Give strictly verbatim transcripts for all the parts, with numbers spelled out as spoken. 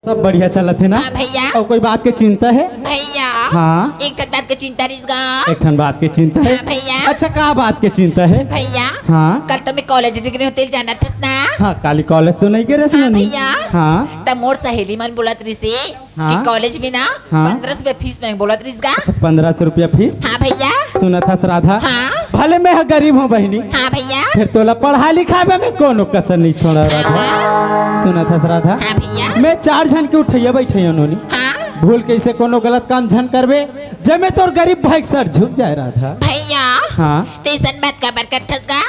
सब बढ़िया चलत हे ना? हाँ भैया। अउ कोई बात के चिंता हे? भैया। हाँ। एक ठन बात के चिंता रहिस गा। एक ठन बात के चिंता हे? हाँ भैया। अच्छा, का बात के चिंता हे? भैया। हाँ। कल तो मैं कॉलेज नइ गे रहेंव, तेला जानत हस ना? हाँ, काली कॉलेज तो नइ गे रहेस हाँ ना? भैया। हाँ। त मोर सहेली मन बोलत रहिसे हाँ। कि कॉलेज में ना हाँ। पन्द्रह सौ रुपया फीस मांगे बोलत रहिस गा। अच्छा, पन्द्रह सौ रुपया फीस? हाँ भैया। सुनत हस राधा? हाँ। भले मैं ह गरीब हंव बहिनी, हाँ भैया। फेर तोला पढ़ाय लिखाय बर मैं कोनो कसर नइ छोड़ंव राधा। हाँ। सुनत हस राधा? हाँ भैया। मैं चार झन के उठइया बइठइया नोनी। हाँ। भूल के अइसे कोनो गलत काम झन करबे, जेमे तोर गरीब भाई के सर झुक जाय राधा। भैया। हाँ। त अइसन बात काबर करथस गा?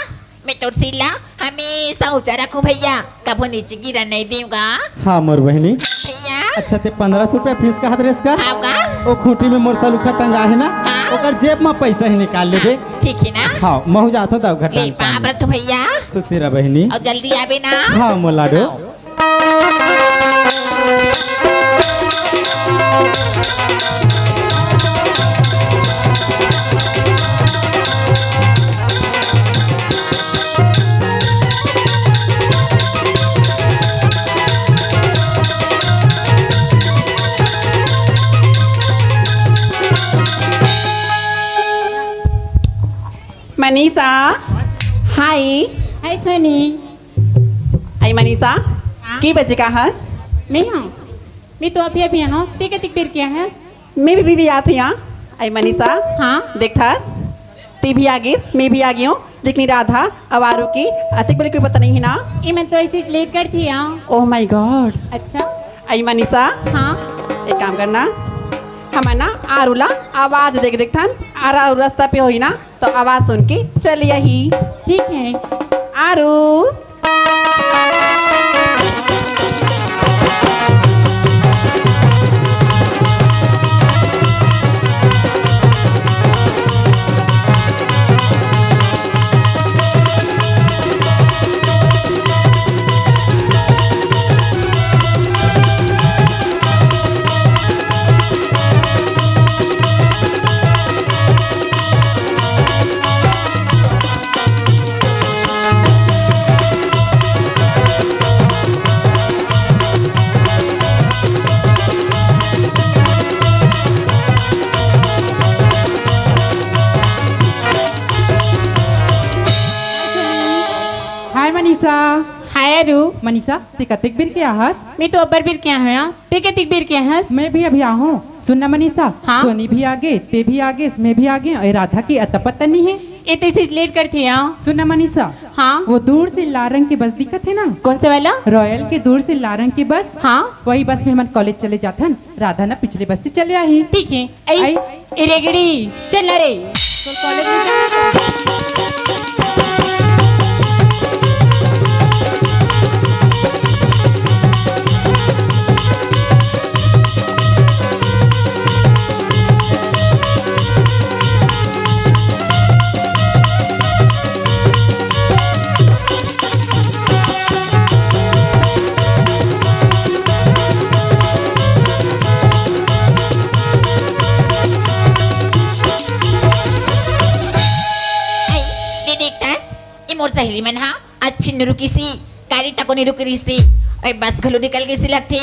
मैं तोर सिर ला हमेशा ऊंचा रखहूं भैया, कभू नीचे गिरन नइ देंव गा। हाँ मोर बहिनी। भैया। अच्छा, तें पन्द्रह सौ रुपया फीस कहत रहेस का? हाँ गा। ओ खूंटी में मोर सलूखा टंगा हे ना, हाँ। ओकर जेब म पइसा ही निकाल लेबे। हाँ, ठीक हे ना? हाँ, महूं जाथंव त घर ले, टाइम पानी। पाँव परथंव भैया। खुशी रह बहिनी। अउ जल्दी आबे ना। हाँ मोर लाडो। हाँ। मनीषा, हाय। हाय सोनी। अई मनीषा, हाँ? के बजे के आहस? मैं हंव। मैं तो अभी अभी आहंव, तें कतिक बेर के आहस? मैं भी, भी, भी आत हंव। अई मनीषा, हाँ? देखथस, तें भी आ गेस, मैं भी आ गेंव, लेकिन राधा अउ आरू के अतेक बेर ले कोई पता नइ हे ना। एमन तो अइसे लेट करथे। Oh my God। अच्छा। अई मनीषा, हाँ? एक काम करना, हमन ना आरू ला आवाज दे के देखथन, आरू रस्ता पे होही ना, त आवाज सुन के चल आही। ठीक हे। आरू। हाय मनीषा। हाय आरू। मनीषा, तें कतेक बेर के आहस? मैं तो अब्बड़ बेर के आहंव। तें कतेक बेर के आहस? मैं भी अभी आहंव। सुन ना मनीषा, हाँ? सोनी भी आगे, तें भी आगेस, मैं भी आगे, अउ राधा के अता पता नइ हे। ए तो अइसे लेट करथे। सुन ना मनीषा, हाँ? वो दूर से लाल रंग के बस दिखत हे ना? कौन से वाला? रॉयल के दूर से लाल रंग के बस। हाँ? वही बस में हमन कॉलेज चले जाथन। राधा ना पिछले बस से चले आही। ठीक हे। अई, अई। ए रेगड़ी, चल ना रे। अई, दे देखथस, ए मोर सहेली मन हा आज फिर नइ रुकिस ही, काली तको नइ रुके रहिस ही। अई बस घलो निकल गे अइसे लगथे।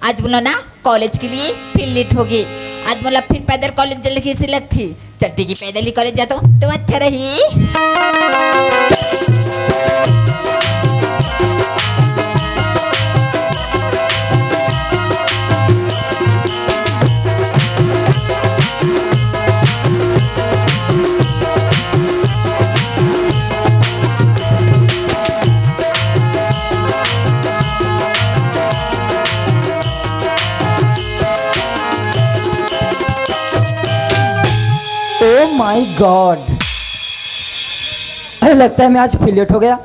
आज मोला ना कॉलेज के लिए फिर लेट होगे। आज मोला फिर पैदल कॉलेज जाय ल लगही अइसे लगथे। चलथे कि पैदल ही कॉलेज जाथंव त अच्छा रही। Oh my God! अरे, लगता है मैं आज फिर लेट हो गया।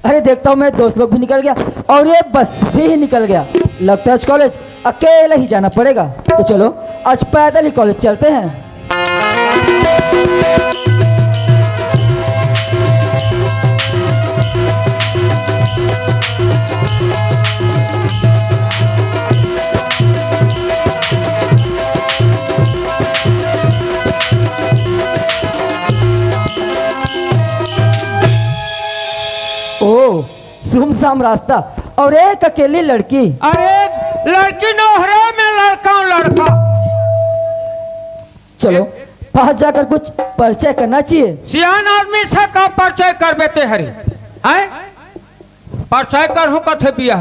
अरे, देखता हूँ, मैं दोस्त लोग भी निकल गया और ये बस भी निकल गया। लगता है आज कॉलेज अकेला ही जाना पड़ेगा। तो चलो, आज पैदल ही कॉलेज चलते हैं। ओ, सुमसाम रास्ता और एक अकेली लड़की। अरे, लड़की नोहरे में लड़का, लड़का। चलो, पास जाकर कुछ परिचय करना चाहिए। सियान आदमी से का परिचय करबे ते हरी? हैं? परिचय करहूं कथे बिया।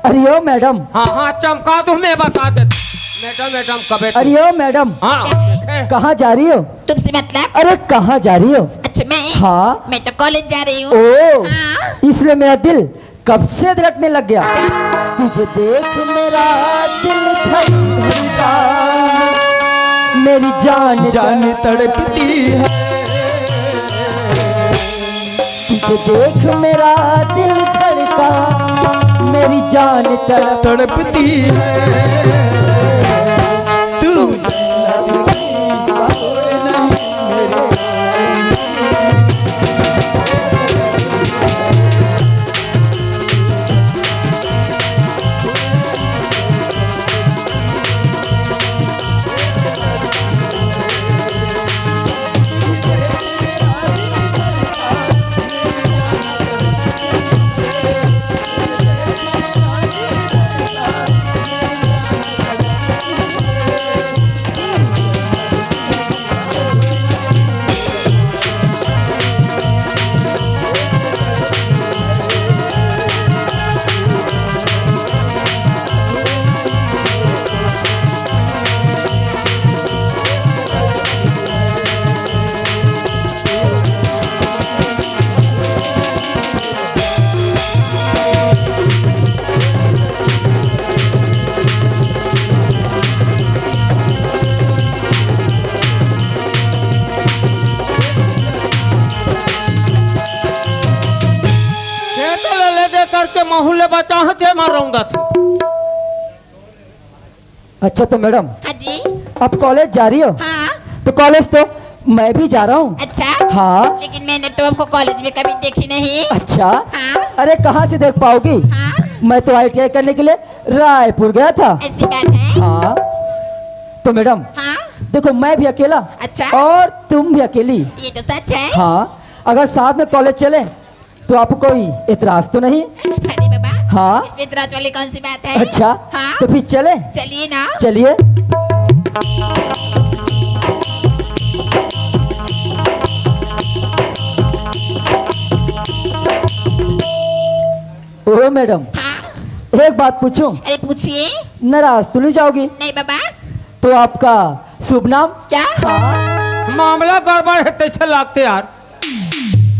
अरे ओ मैडम। हाँ, हाँ, चमका दूं, मैं बता देता। मैडम, मैडम कबे तू। अरे ओ मैडम। हाँ। कहाँ जा रही हो? तुमसे मतलब? अरे कहाँ जा रही हो? अच्छा, मैं? हाँ। मैं तो कॉलेज जा रही हूँ। ओ, हाँ। इसलिए मेरा दिल कब से धड़कने लग गया। तुझे देख मेरा दिल धड़का, मेरी जान जान तड़पती है। तुझे देख मेरा दिल धड़का, मेरी जान तड़प तड़पती है। तू खेत ले, ले दे करके महू ले बचा हथे, मार रौंदा थे। अच्छा तो मैडम, हाँ जी। आप कॉलेज जा रही हो? हाँ। तो कॉलेज तो मैं भी जा रहा हूँ। अच्छा। हाँ। लेकिन मैंने तो आपको कॉलेज में कभी देखी नहीं। अच्छा। हाँ। अरे कहाँ से देख पाओगी? हाँ। मैं तो आईटीआई करने के लिए रायपुर गया था। ऐसी बात है? हाँ। तो मैडम, हाँ। देखो मैं भी अकेला अच्छा। और तुम भी अकेली। ये तो सच है। हाँ, अगर साथ में कॉलेज चले तो आपको कोई एतराज तो नहीं? अरे बाबा, हाँ। इसमें एतराज वाली कौन सी बात है? अच्छा, हाँ। तो फिर चले? चलिए ना। चलिए। ओ मैडम, हाँ। एक बात पूछूं? अरे पूछिए। नाराज तो नहीं जाओगी? नहीं बाबा। तो आपका शुभ नाम? क्या? हाँ। मामला गड़बड़ है, तैसे लागते यार।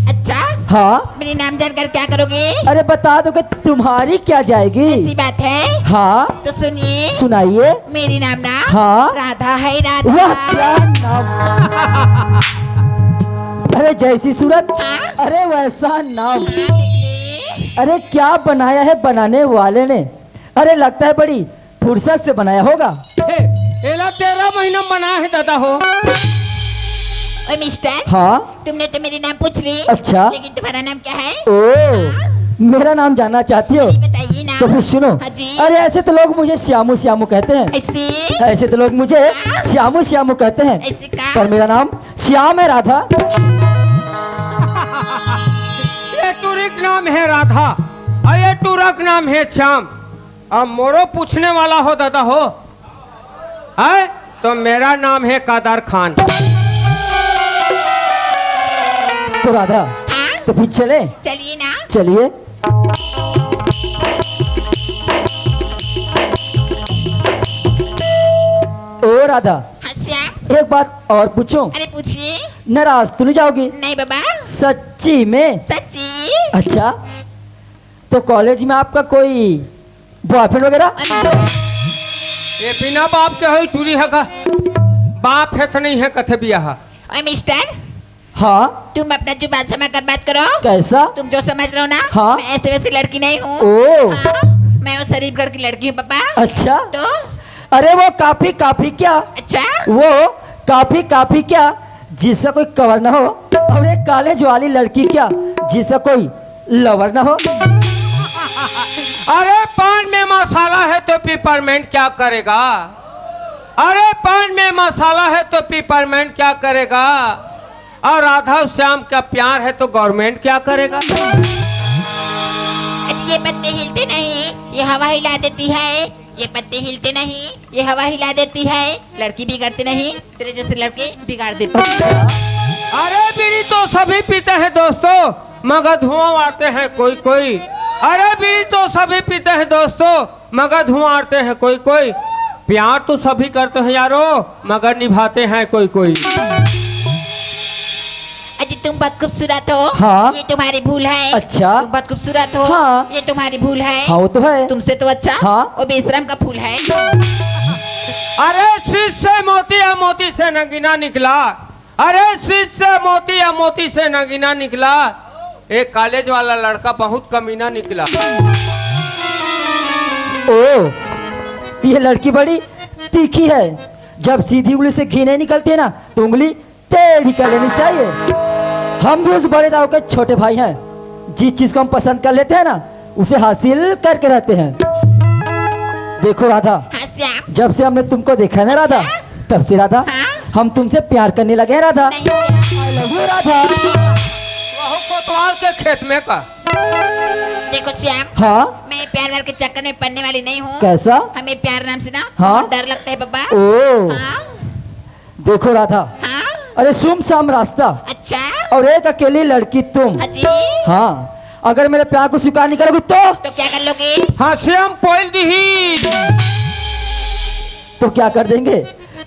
अच्छा। हाँ। मेरी नाम जानकर क्या करोगे? अरे बता दो कि तुम्हारी क्या जाएगी? ऐसी बात है? हाँ। तो सुनिए। सुनाइए। मेरी नाम ना हाँ। राधा है, राधा। वाह, क्या नाम। अरे जैसी सूरत, हाँ। अरे वैसा नाम। हाँ, देखिए। अरे क्या बनाया है बनाने वाले ने। अरे लगता है बड़ी फुर्सत से बनाया होगा। ए, एला तेरह महीना बना है दादा हो। ओए मिस्टर, हाँ। तुमने तो मेरी नाम पूछ ली। अच्छा। लेकिन तुम्हारा नाम क्या है? ओ, हाँ। मेरा नाम जानना चाहती हो? जी, बताइए ना। तो फिर सुनो। हाँ जी। अरे ऐसे तो लोग मुझे श्यामू श्यामू कहते हैं। ऐसे? ऐसे तो लोग मुझे हाँ। श्यामू श्यामू कहते हैं। ऐसे का? पर मेरा नाम श्याम है राधा। ये टूरी का नाम है राधा और ये टूरा का नाम है श्याम। अब मोरो पूछने वाला हो दादा हो, है तो मेरा नाम है कादर खान। तो राधा, हाँ? तो फिर चले? चलिए ना। चलिए। ओ राधा, हाँ श्याम। एक बात और पूछूं? अरे पूछिए। नाराज तो नहीं जाओगी? नहीं बाबा। सच्ची में? सच्ची। अच्छा, तो कॉलेज में आपका कोई बॉयफ्रेंड वगैरह? ये बिना बाप के होई टूरी है का? बाप है तो नहीं है कथे बिया हा। ओए मिस्टर, हाँ। तुम अपना जुबान संभाल कर बात करो। कैसा? तुम जो समझ रहे हो ना, हाँ। मैं ऐसे वैसे लड़की नहीं हूँ। ओ। हाँ, मैं वो शरीफगढ़ की लड़की हूँ पापा। अच्छा। तो? अरे वो काफी काफी क्या? अच्छा। वो काफी काफी क्या जिसका कोई कवर ना हो, और एक कॉलेज वाली लड़की क्या जिसका कोई लवर ना हो। अरे पान में मसाला है तो पिपरमेंट क्या करेगा? अरे पान में मसाला है तो पिपरमेंट क्या करेगा? और राधा श्याम का प्यार है तो गवर्नमेंट क्या करेगा? अरे ये पत्ते हिलते नहीं, ये हवा हिला देती है। ये पत्ते हिलते नहीं, ये हवा हिला देती है। लड़की बिगड़ती नहीं, तेरे जैसे लड़के बिगाड़ देते हैं। अरे बीड़ी तो सभी पीते हैं दोस्तों, मगर धुआं मारते हैं कोई कोई। अरे बीड़ी तो सभी पीते हैं दोस्तों, मगर धुआं मारते हैं कोई कोई। प्यार तो सभी करते हैं यारो, मगर निभाते हैं कोई कोई। अजी, तुम बहुत खूबसूरत हो। हाँ। ये तुम्हारी भूल है। अच्छा। तुम बहुत खूबसूरत हो। हाँ। ये तुम्हारी भूल है। हाँ, वो तो है। तुमसे तो अच्छा हाँ। वो बेशरम का फूल है। अरे, शीश से मोती या मोती से नगीना निकला। अरे, शीश से मोती या मोती से नगीना निकला। एक कॉलेज वाला लड़का बहुत कमीना निकला। ओ, ये लड़की बड़ी तीखी है। जब सीधी उंगली से घी नहीं निकलती है ना, तो उंगली टेढ़ी कर लेनी चाहिए। हम भी उस बड़े दाऊ के छोटे भाई हैं। जिस चीज को हम पसंद कर लेते हैं ना, उसे हासिल करके रहते हैं। देखो राधा, हाँ श्याम। जब से हमने तुमको देखा है ना राधा, अच्छा? तब से राधा, हाँ? हम तुमसे प्यार करने लगे हैं राधा। नहीं। I love you Radha. वहू कोतवाल के खेत में का। देखो श्याम, हाँ? मैं प्यार व्यार के चक्कर में पड़ने वाली नहीं हूँ। कैसा? हमें प्यार नाम से ना हाँ? बहुत डर लगता है बाबा। ओ। हाँ? देखो राधा, हाँ? अरे सुमसाम रास्ता अच्छा। और एक अकेली लड़की तुम। अजी। हाँ, अगर मेरे प्यार को स्वीकार नहीं करोगी तो? तो क्या कर लोगे? हाँ, श्याम पोल दी ही। तो क्या कर देंगे?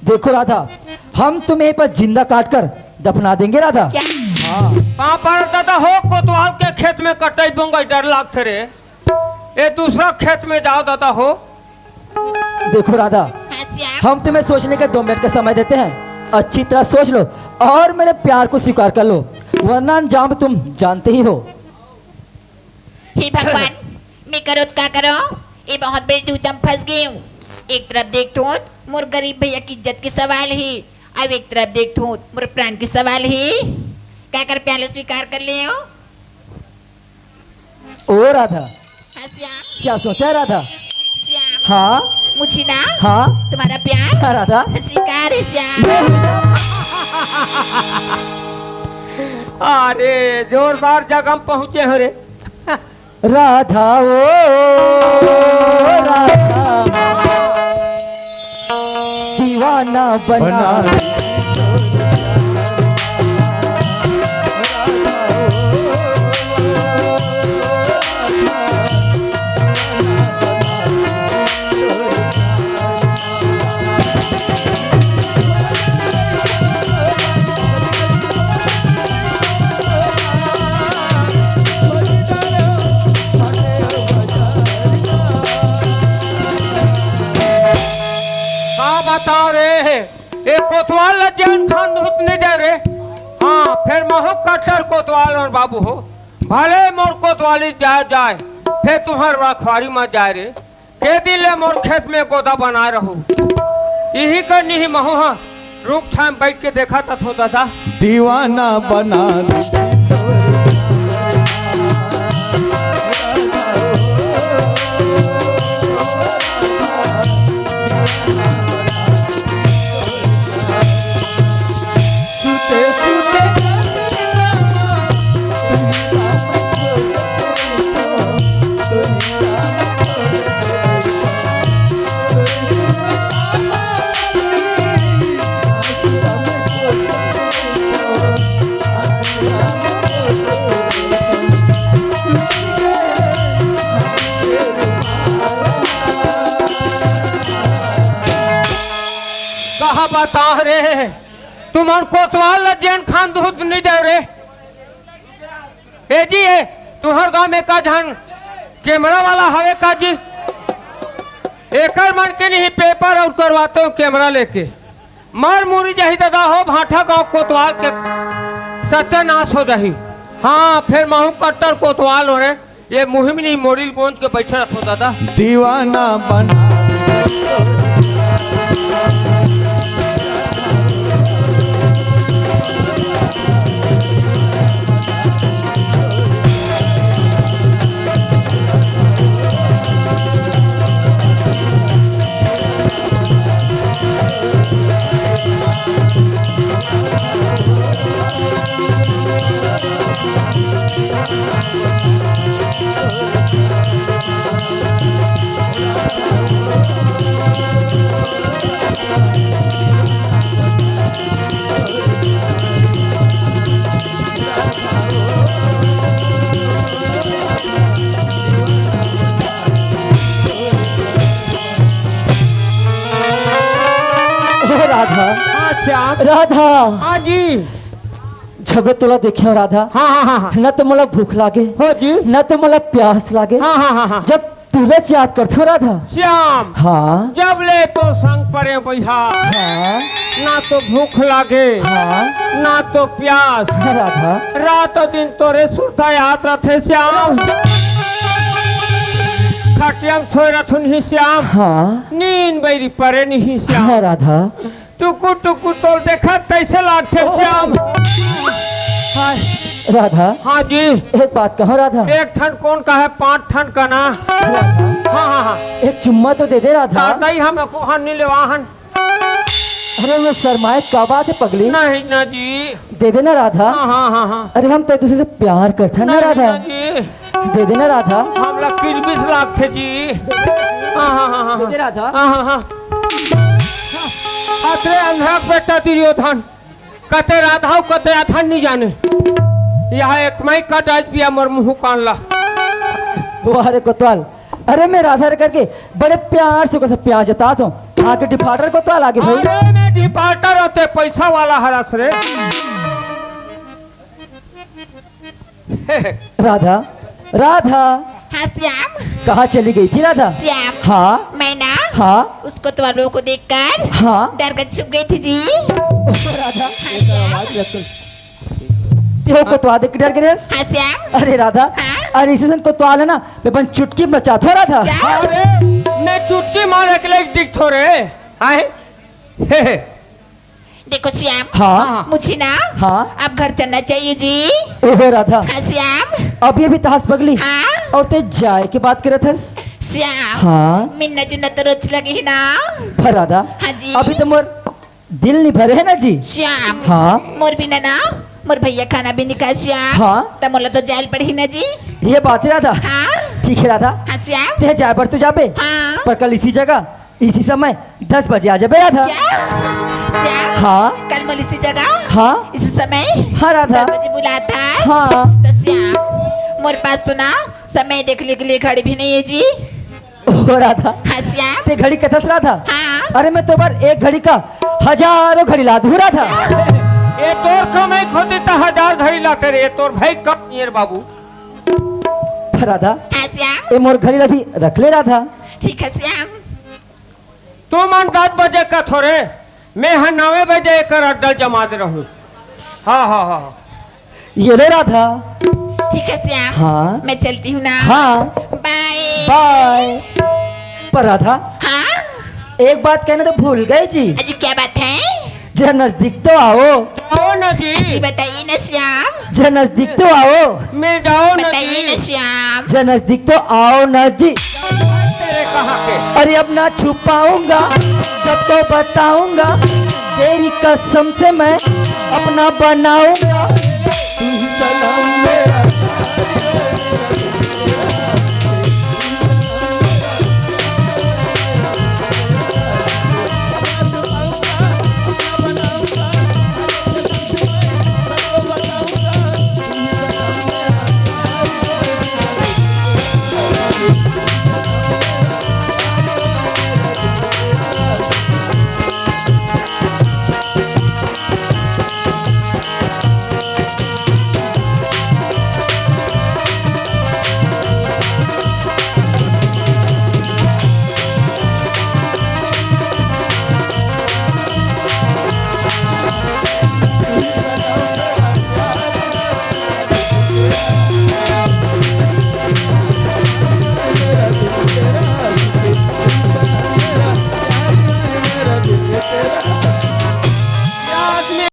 देखो राधा, हम तुम्हें यहीं पर जिंदा काट कर दफना देंगे राधा। क्या? हाँ। पापा दादा हो, कोतवाल के खेत में कटाई बोंगा, डर लागथे रे। ये दूसरा खेत में जाओ दादा हो। देखो राधा, हाँ श्याम। हम तुम्हें सोचने के दो मिनट का समय देते हैं, अच्छी तरह सोच लो और मेरे प्यार को स्वीकार कर लो, वरना अंजाम तुम जानते ही हो। हे भगवान, मैं करो तो का करो, ये बहुत बड़ी दुविधा में फंस गई हूँ। एक तरफ देखथों मोर गरीब भैया की इज्जत के सवाल हे, अब एक तरफ देखथों मोर प्राण के सवाल हे। का कर प्यार ला स्वीकार कर ले हो? ओ राधा, हाँ श्याम। क्या सोचा है राधा? श्याम। हाँ। मुझे ना हाँ। तुम्हारा प्यार हाँ, राधा। स्वीकार है श्याम। अरे जोरदार जगह में पहुंचे हो रे। राधा ओ राधा, दीवाना बना बना। का बताओ रे, ए कोतवाल ला जेन खान दूध नहीं दे रे। हाँ, फिर महू कट्टर कोतवाल मोर बाबू हो, भले मोर कोतवाली जाए जाए, फिर तुम्हार रखवारी में जाए रे। के दिन ले मोर खेत में गोदा बनाए रहू, इही कर नहीं महू हा रुख छांय बैठ के देखा था थो दादा। दीवाना बना दे। कहा बता रे, तुमन कोतवाल ला जेन खान दूध नहीं दे रे। ए जी, ए, तुहर गांव में का झन कैमरा वाला हवे का जी? एकर मन के नहीं, paper out करवाते हो कैमरा लेके। मर मुरी जाही दादा हो, भाठा गांव कोतवाल के सत्यानाश हो जाही। हाँ, फिर महू कट्टर कोतवाल हो रे। ये मुहिम नहीं, मोरिल गोंज के बैठे रखो दादा। दीवाना बना। श्याम। राधा। हाँ जी। जब ले तोला देखे हंव राधा, हाँ, हाँ, हाँ, हाँ। न तो मोला भूख लागे, हाँ जी। न तो मोला प्यास लागे। हाँ, हाँ, हाँ, हाँ। जब तुरंत याद करथंव राधा। श्याम। हाँ। जब ले तोर संग परे हंव बइहा। हाँ। ना तो भूख लागे, हाँ। ना तो प्यास। राधा। रात दिन तोरे सुरता याद रथे श्याम। खटिया म सोय रथंव नहीं श्याम। हाँ। नींद बइरी परे नहीं श्याम। हाँ राधा। टुकुर टुकुर तोला देखत तइसे लागथे श्याम। हाय। राधा। हाँ जी। एक बात कहंव राधा। एक ठन कोन कहे, पांच ठन कना। राधा। हाँ, हाँ, हाँ। एक चुम्मा तो दे दे राधा। दादा ही हम एको हन नहीं लेवा हन। अरे मैं शर्माए का बात हे पगली? नहीं ना जी। दे दे ना राधा। हाँ, हाँ, हाँ, हाँ। अरे हम तो एक दूसरे से प्यार करथन ना नहीं राधा। ना जी। दे दे ना राधा। हमला किरबिस लागथे जी। हाँ, हाँ, हाँ, हाँ। दे दे राधा। हाँ, हाँ, हाँ। अतरे अंधरा बेटा दुर्योधन, कते राधा अउ कते अथन नहीं जाने। यहाँ एक मई का डाज दिया मोर मुंह कान ला। वाह रे कोतवाल, अरे मैं राधा रे करके बड़े प्यार से ओकर से प्यार जताथंव। आके defaulter कोतवाल आगे भाई। अरे मैं defaulter होते पैसा वाला हरस रे। राधा, राधा। हाँ श्याम। कहाँ चली गई थी राधा? श्याम। हाँ। मैं ना हाँ। उस कोतवाल को देखकर हाँ। डर कर छुप गई थी जी। राधा। तें कोतवाल देख के डर गे हस? हाँ श्याम। अरे राधा, हाँ? अरे अइसे कोतवाल हे ना, मैं अपन चुटकी म नचाथंव राधा। क्या? अरे, मैं चुटकी मारे के लायक दिखथंव रे। हाय। देखो श्याम, हाँ। मुझे ना हाँ। अब घर चलना चाहिए जी। ओहो राधा। हाँ श्याम। अभी अभी तो हस पगली। हाँ। अउ तें जाए के बात करत हस। श्याम। हाँ। मिलना जुलना तो रोज लगे ही ना। पर राधा। हाँ जी। अभी तो मोर दिल नहीं भरे हे ना जी। श्याम। हाँ। मोर बिना ना मोर भैया खाना भी नहीं खाय श्याम। हाँ। त मोला तो जाए ल पड़ही ना जी। ये बात हे राधा। हाँ। ठीक हे राधा। हाँ श्याम। तें जाए बर तो जाबे। हाँ। पर कल इसी जगह इसी समय दस बजे आ जाबे राधा। क्या? श्याम, हाँ। कल मोला इसी जगह, हाँ। इसी समय, हाँ राधा। दस बजे बुलाथस। हाँ। तो श्याम, मोर पास तो ना समय देखने के लिए घड़ी भी नहीं है जी। ओ राधा। हाँ श्याम। तें घड़ी कथस राधा? हाँ। अरे मैं तोर बर एक घड़ी का हजारों घड़ी ला दूँ राधा। ए तोर कमाई होतिस त हजार घड़ी लाते रे, ए तोर भाई कम नहीं हे रे बाबू। राधा। हाँ श्याम। ए मोर घड़ी ला भी रख ले राधा। ठीक है श्याम। तुमन दस बजे कथो रे, मैं ह नवे बजे एकर अड्डा ल जमा दे रहूं। हाँ, हाँ, हाँ, हाँ। ये ले राधा। ठीक है श्याम। हाँ। मैं चलती हूँ ना। हाँ। बाय। बाय। पर राधा, हाँ। एक बात कहना तो भूल गए जी। अजी, क्या बात है? जरा नजदीक तो आओ। जाओ ना जी। अजी, बताइए ना श्याम। जरा नजदीक तो आओ। मैं जाओ ना बताइए जी। ना श्याम। जरा नजदीक तो आओ ना जी। तेरे कहाँ के? अरे अब ना छुपाऊंगा, सबको बताऊंगा, तेरी कसम से मैं अपना बनाऊंगा। तू ही सनम मेरा।